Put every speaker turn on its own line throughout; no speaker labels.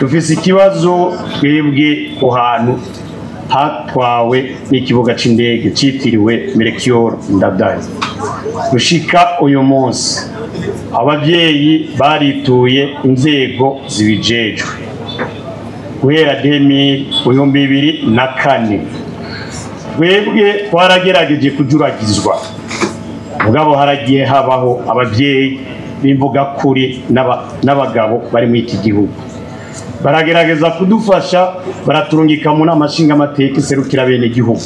Dufise ikibazo twebwe ku hantu hatwawe n'ikibuga c'indege citiriwe Melchior Ndadaye. Gushika uyu munsi abavyeyi barituye inzego zibijejwe guhera 2004. Twebwe twaragerageje kujuragizwa, mugabo haragiye habaho abavyeyi b'imvugakuri n'abagabo bari muri iki gihugu baragerageza kudufasha, baraturungika mu nama nshingamateka iserukira bene gihugu,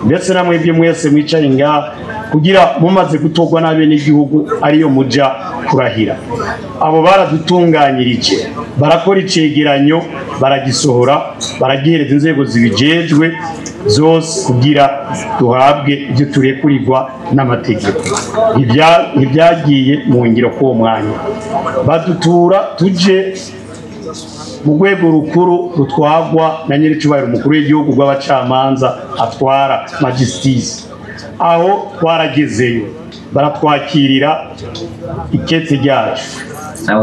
ndetse na mwebwe mwese mwicaye ngaha kugira mumaze gutorwa n'abene gihugu ariyo muja kurahira. Abo baradutunganyirije, barakora icegeranyo, baragisohora, baragihereza inzego zibijejwe zose kugira duhabwe ibyo turekurirwa n'amategeko. Ntibyagiye mu ngiro k'uwo mwanya, badutura tuje mu rwego rukuru rutwagwa na nyiricubahiro umukuru w'igihugu rw'abacamanza atwara magistice. Aho twaragezeyo baratwakirira ikete ryacu,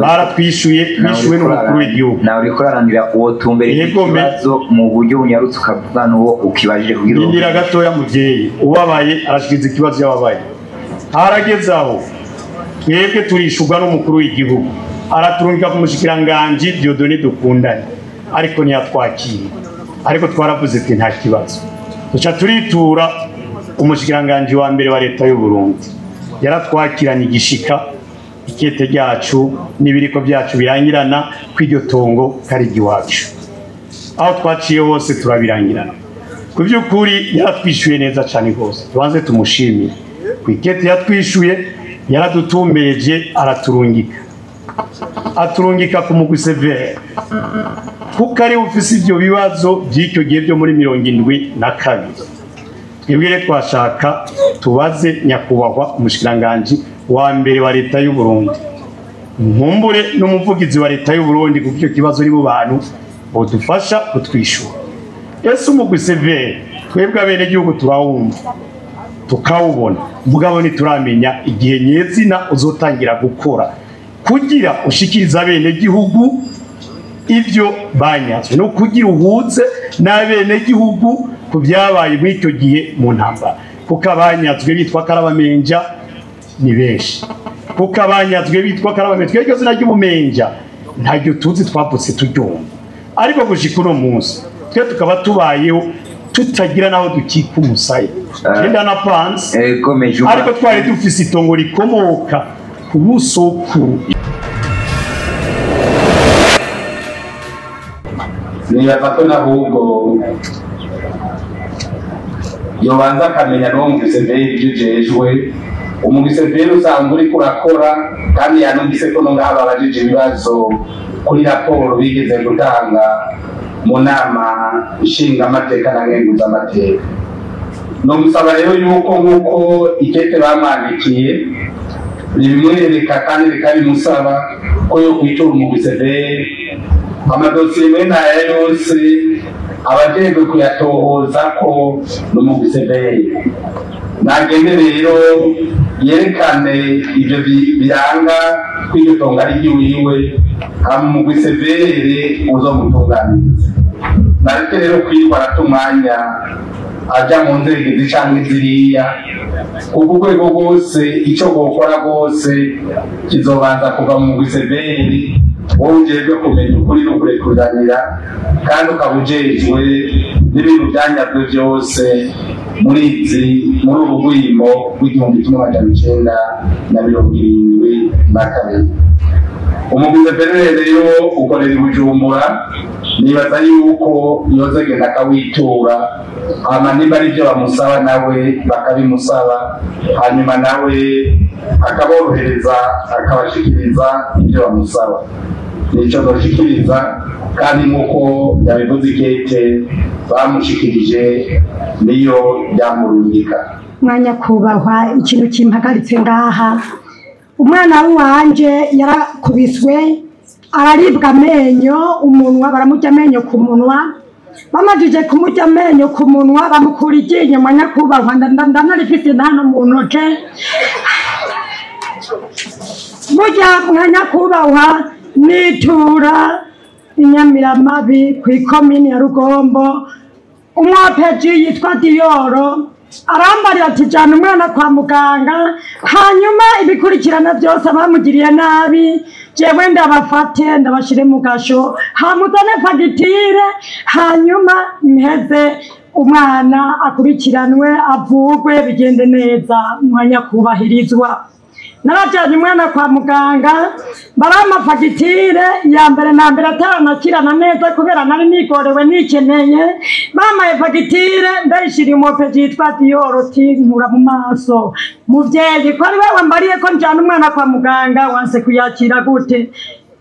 baratwishuye, twishuwe n'umukuru w'igihugu.
Nawe uriko urarangira uwo tumbere ikibazo mu buryo bunyarutse ukavuga n'uwo ukibajije kugira ngo
Indira gatoya muvyeyi ubabaye arashikiriza ikibazo yababaye. Harageze aho twebwe turishurwa n'umukuru w'igihugu, araturungika ku mushikiranganji Dieudonné Dukundane, ariko ntiyatwakira. Ariko twaravuze ati nta kibazo, duca turitura umushikiranganji wa mbere wa leta y'u Burundi, yaratwakiranye igishika, ikete ryacu n'ibiriko byacu birangirana kw'iryo tongo kari iwacu. Aho twaciye hose turabirangirana. Ku by'ukuri yaratwishuye neza cyane rwose, tubanze tumushimire ku ikete yatwishuye, yaradutumbereje araturungika, aturungika ku mugwi severe kuko ari ufise ivyo bibazo by'icyo gihe byo muri 72. Twebwe rero twashaka tubaze nyakubahwa umushikiranganji wa mbere wa leta y'u Burundi, nkumbure n'umuvugizi wa leta y'u Burundi, kuko icyo kibazo ari mu bantu bodufasha kutwishura. Ese umugwi severe twebwe abenegihugu turawumva tukawubona, mugabo ntituramenya igihe nyezina uzotangira gukora kugira ushikirize abenegihugu ivyo banyazwe no kugira uhuze n'abenegihugu ku byabaye muri icyo gihe mu ntambara, kuko abanyazwe bitwa karabamenja ni benshi, kuko abanyazwe bitwa karabamenja twebwe izina ry'ubumenja ntaryo tuzi, twavutse turyumva, ariko gushika uno munsi twe tukaba tubayeho tutagira naho dukika umusaya. Genda na panse, ariko twari dufise itongo rikomoka ku busokuru.
Nibaza ko n'ahubwo yobanza akamenya n'uwo mugwi ibyo ujejwe. Umugwi usanga uriko urakora, kandi yanumvise ko no ngaha babajije ibibazo kuri raporo bigeze gutanga mu nama nshingamateka na nkenguzamateka. Nomusaba rero yuko nk'uko ikete bamwandikiye ribimwereka kandi rikabimusaba ko yo kwitura umugwi amadosiye mwene aya yose abajejwe kuyatohoza ko n'umugwi nagende rero yerekane ivyo biranga ko iryo tongo ari iry'iwiwe, hama umugwi uzomutunganiriza. Nareke rero kwirwa arata umwanya aja mu nzego izi canke ziriya, kuko urwego rwose ico rwokora rwose kizobanza kuva mu mugwi wowe ujejwe kumenya ukuri no kurekuranira, kandi ukaba ujejwe n'ibintu byanyazwe byose muri izi muri ubu bwimo bw'1972. Umugwi rero ukorera i Bujumbura, nibaza yuko yozegenda akawitura, hama nimba ari ibyo bamusaba nawe bakabimusaba, hanyuma nawe akaborohereza akabashikiriza ibyo bamusaba. Nico ndoshikiriza, kandi nk'uko yabivuze ikete bamushikirije niyo yamurungika.
Mwanyakubahwa, ikintu kimpagaritse ngaha, umwana wanje yarakubiswe araribwa amenyo umunwa, baramurya amenyo ku munwa, bamajije kumurya amenyo ku munwa bamukura iryinyo. Mwanyakubahwa, ndanarifise hano mu ntoke. Burya mwanyakubahwa nitura inyamiramabi ku ikomini ya Rugombo, umwopeji yitwa Diyoro arambarira ati jana umwana kwa muganga, hanyuma ibikurikirana byose abamugiriye nabi jewe ndabafate ndabashire mu gasho, hamuzane fagitire, hanyuma mpeze umwana akurikiranwe avugwe bigende neza mwanya kubahirizwa. Narajyanye umwana kwa muganga barampa fagitire ya mbere na mbere ataranakirana neza kubera nari nigorewe nikeneye, bampaye fagitire ndayishiriye umupeji yitwa Diyoro ti nkura mu maso, muvyeyi ko ari wewe mbariye ko njyana umwana kwa muganga wanse kuyakira gute?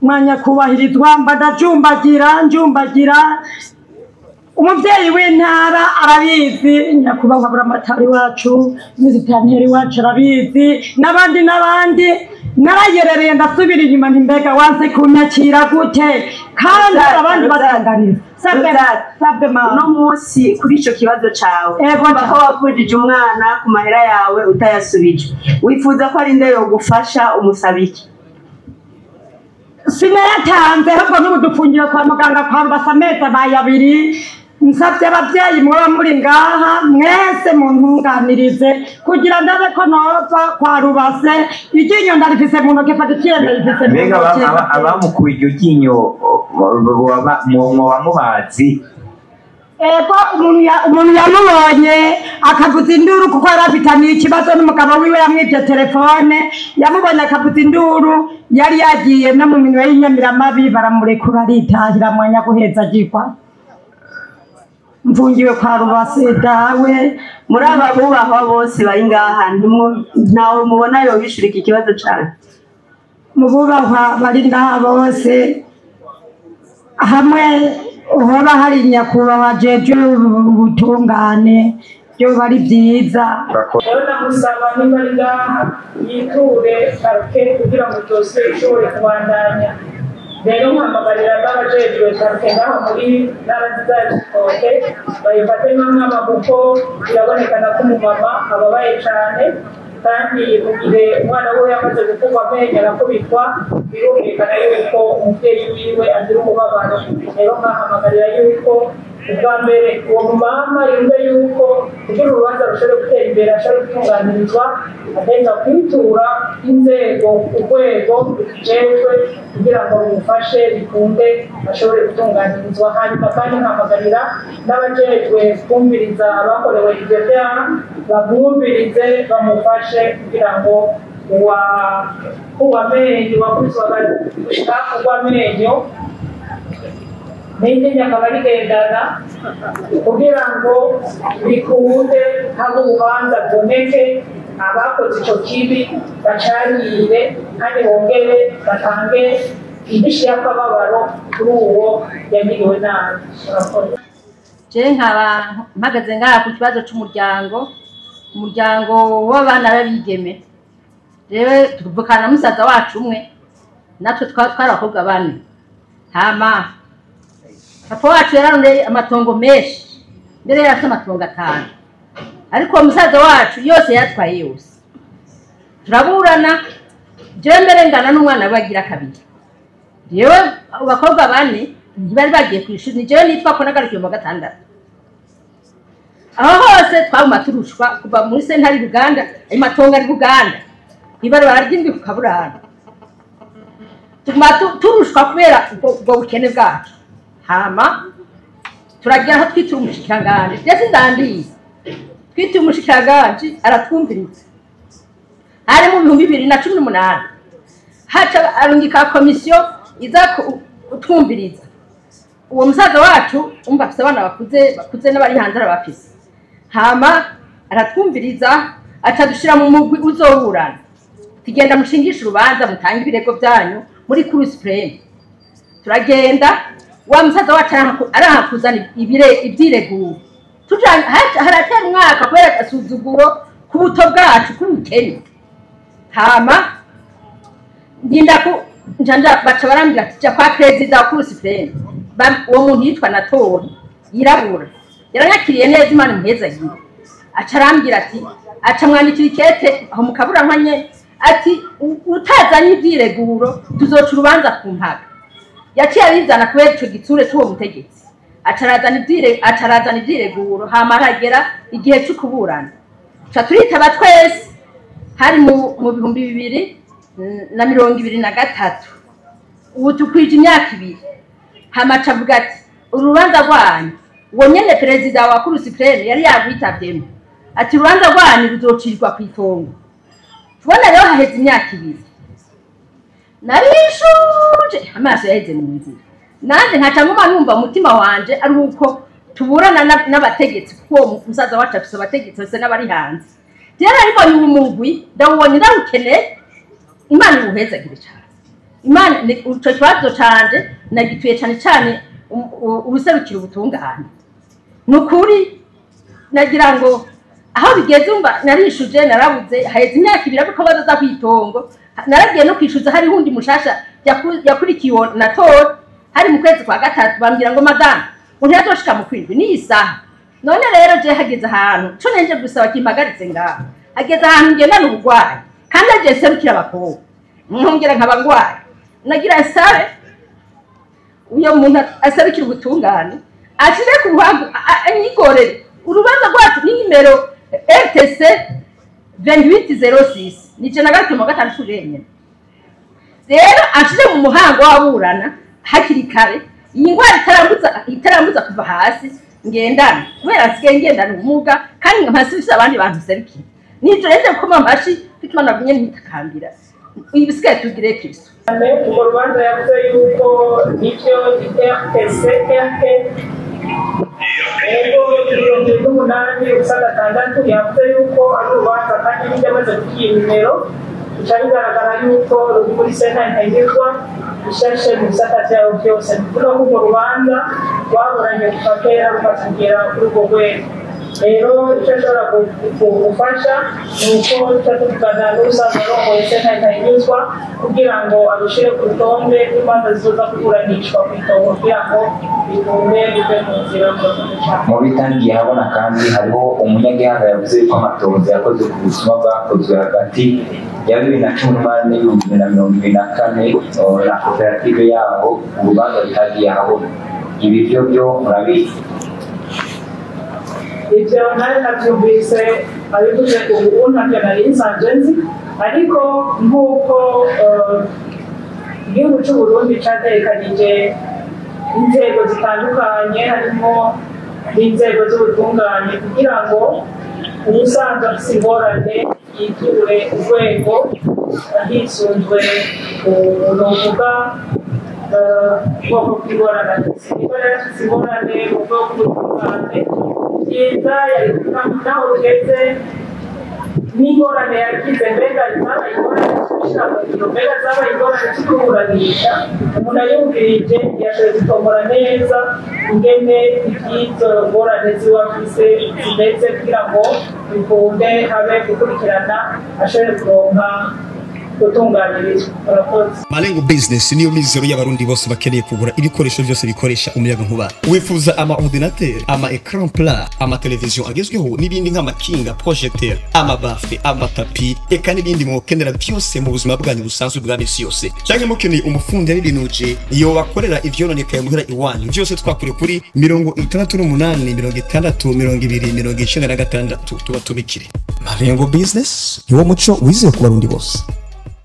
Mwanya kubahirizwa mba ndajumbagira njumbagira. Umuvyeyi w'intara arabizi, nyakubahwa Buramatari wacu n'izitanteri wacu arabizi, n'abandi n'abandi. Narayerereye ndasubira inyuma nti mbega wanse kunyakira gute? Kandi abandi batanganira. Sabwe mama,
uno munsi kuri ico kibazo cawe ko wavujije umwana ku mahera yawe utayasubije, wifuza ko ari nde yogufasha umusabiki?
Sinayatanze ahubwo n'ubu dufungiwe kwa muganga kwa Rubasa amezi abaye abiri. Nsabye abavyeyi mwoba muri ngaha mwese muntunganirize kugira ndabe ko nova kwa Rubase, iryinyo ndarifise mu ntoke, fagitire ndayifise mu
Mbega
ntoke.
Abamukuye iryo ryinyo mwoba mubazi?
Ego, umuntu yamubonye akavuza induru kuko yari afitaniye ikibazo n'umugabo wiwe yamwibye telefone, yamubonye akavuza induru, yari yagiye no mu minwe y'inyamiramabi baramurekura aritahira mwanya guheza agirwa. Mfungiwe kwa Rubase dawe.
Muri aba bubahwa bose bari ngaha ntawe mubona yobishura iki kibazo cane?
Mu bubahwa bari ngaha bose hamwe hoba hari nyakubahwa jeje ubutungane byoba ari byiza.
Rero namusaba niba ari ngaha yiture parike kugira ngo dosiye ishobore kubandanya. Rero mpamagarira n'abajejwe parike ngaho muri ntara nziza ya Cibitoke bayifate nk'ankama, kuko birabonekana ko umumama ababaye cane, kandi mu gihe umwana we yamaze gukurwa amenyo arakubitwa, birumvikana yuko umuvyeyi wiwe agira umubabaro. Rero nkahamagarira yuko ubwa mbere uwo mumama yumve yuko kugira urubanza rushobore gutera imbere ashobore gutunganirizwa, agenda kwitura inzego urwego rubijejwe kugira ngo rumufashe bikunde ashobore gutunganirizwa. Hanyuma kandi nkahamagarira n'abajejwe kumviriza abakorewe ivyo vyaha babumvirize bamufashe kugira ngo uwamenyo wakubiswe gushika urw'amenyo n'inyinya akaba rigendana kugira ngo bikunde habe urubanza ruboneke, abakoze ico kibi bacarire kandi bongere batange indishyi y'akababaro kuri uwo yagiriwe nabi. Murakoze.
Je nkaba mpagaze ngaha ku kibazo c'umuryango, umuryango w'abana b'abigeme. Jewe tuvukana na musaza wacu umwe, natwe twari abakobwa bane. Hama papa wacu yararondeye amatongo menshi, mbere yari afite amatongo 5, ariko musaza wacu yose yatwaye yose. Turaburana, jewe mbere ngana n'umwana bagira kabiri. Jewe abakobwa bane ntibari bagiye kw'ishuri, ni jewe nitwa ko nagarukiye mu wa 6. Aho hose twaguma turushwa kuva muri sentare Buganda, ayo matongo ari Buganda, ibarabara ry'indwi ku Kaburana. Tuguma turushwa kubera ubwo bukene bwacu. Hama turagira aho twitura umushikiranganji, ndetse ndandiye twitura umushikiranganji aratwumviriza. Hari mu 2018 haca arungika komisiyo iza kutwumviriza. Uwo musaza wacu umva afise abana bakuze n'abari hanze arabafise. Hama aratwumviriza aca dushira mu mugwi uzoburana, tugenda mushingisha urubanza mutange ibirego byanyu muri Cour Supreme. Turagenda, wa musaza wacu arahakuzana ibyireguro. Haratera umwaka kubera agasuzuguro k'ubuto bwacu k'ubukene. Hama ndinda ku njanja baca barambwira ati jya kwa perezida wa Cour Supreme. Uwo muntu yitwa Natori yirabura, yaranyakiriye neza, Imana imuhezagire. Aca arambwira ati, aca mwandikira ikete aho mu Kaburanka nyene ati utazanye ibyireguro tuzoca urubanza ku mpaga. Yaciye abizana kubera ico gitsure c'uwo mutegetsi, acarazana ivyireguro, hama haragera igihe co kuburana, ca turitaba twese. Hari mu 2023, ubu tukwije imyaka 2. Hama aca avuga ati urubanza rwanyu, uwo nyene perezida wa Cour suprême yari yagwitavyemo, ati urubanza rwanyu ruzocirwa kw'itongo. Tubona rero haheze imyaka 2, narishuje amaso yaheze mu nzira, nanje nkaca nguma numva umutima wanje ari uko tuburana n'abategetsi, kuko musaza wacu afise abategetsi bose n'abari hanze. Rero aribonye ubu mugwi ndawubonye ndawukeneye, Imana iwuhezagire cane. Imana ico kibazo canje nagituye cane cane ubuserukira ubutungane. Nukuri nagira ngo aho bigeze umva narishuje narabuze, haheze imyaka 2 ariko bazaza kwitongo. Naragiye no kwishuza, hari hundi mushasha yakurikiye na tora, hari mu kwezi kwa 3, bambwira ngo madame ntiyazoshika mu kwindwi ni isaha. None rero je hageze ahantu co nenje gusaba kimpagaritse ngaho, hageze ahantu ngendana ubugwayi kandi aje serukira abakobwa nkongera nkaba ngwaye. Nagira nsabe uyo muntu aserukira ubutungane ashire ku ruhango anyigorere urubanza rwacu ni nimero RTC 2806 ni 156 nyene. Rero ashire mu muhango w'aburana hakiri kare, iyi ngwara itarambuza kuva hasi ngendana, kubera nsigaye ngendana ubumuga kandi nkasubisa abandi bantu serukira. Nivyo rero gukoma amashi bituma nagumye ntitakambira, ibisigaye tugire Kristo.
Urwo rubanza yavuze yuko nivyo RTC RT ego 78/6 yavuze yuko ari urubanza kandi n'ibyo amaze kugiye nimero bica bigaragara yuko ruri muri sentare ntahigirwa ishashe mu bisata vyayo vyose. Ni ukuvuga ko urwo rubanza rwaburanye kuva kera rumaze kugera kuri urwo rwego. Rero icyo ashobora gufasha ni uko tuca tuvugana n'ubusanzwe arongoye sentare ntahigirwa kugira ngo abishire ku rutonde rw'imanza zizoza kuburanishwa kw'itongo kugira ngo bikunde bive mu nzira.
Mu bitangiye habona kandi hariho umunyagihanga yavuze yuko amatohoza yakozwe ku busuma bwakozwe hagati ya 2018 n'ibihumbi 2024 na koperative yabo, urubanza rutagiye ahabona. Ibi byo byo murabizi?
Ibyo nari nabyumvise abivuze ubu ntabyo nari nsanzwe nzi, ariko nk'uko igihugu cy'u Burundi cyatekanije inzego zitandukanye harimo n'inzego z'ubutungane kugira ngo ubusanzwe afise ingorane yiture urwego hisunzwe uruvuga ubwoko bw'ingorane. Niba rero afise ingorane mu bwoko bw'ubutungane byiza naho rugeze n'ingorane yagize, mbega zabaye ingorane zo gushyira mu ngiro, mbega zabaye ingorane zo kuburanisha, umuntu ayumvirije ntiyashoboye gutombora neza ingene iby'izo ngorane ziba afise zimeze kugira ngo bikunde habe gukurikirana ashobore kuronka gutunganirizwa. Murakoze.
Malengo Business niyo mizero y'abarundi bose bakeneye kugura ibikoresho byose bikoresha umuyaga nkuba. Wifuza ama ordinateur, ama écran plat, ama television agezweho n'ibindi nk'amakinga, projecteur, ama baffle, ama tapis, eka n'ibindi mukenera byose mu buzima bwanyu busanzwe bwa misi yose. Cyangwa mukeneye umufundi y'ibinuje iyo bakorera ivyononekaye muhira iwanyu, byose twakure kuri 68 60 20 96 tubatumikire. Malengo Business niwo muco wizeye ku barundi bose.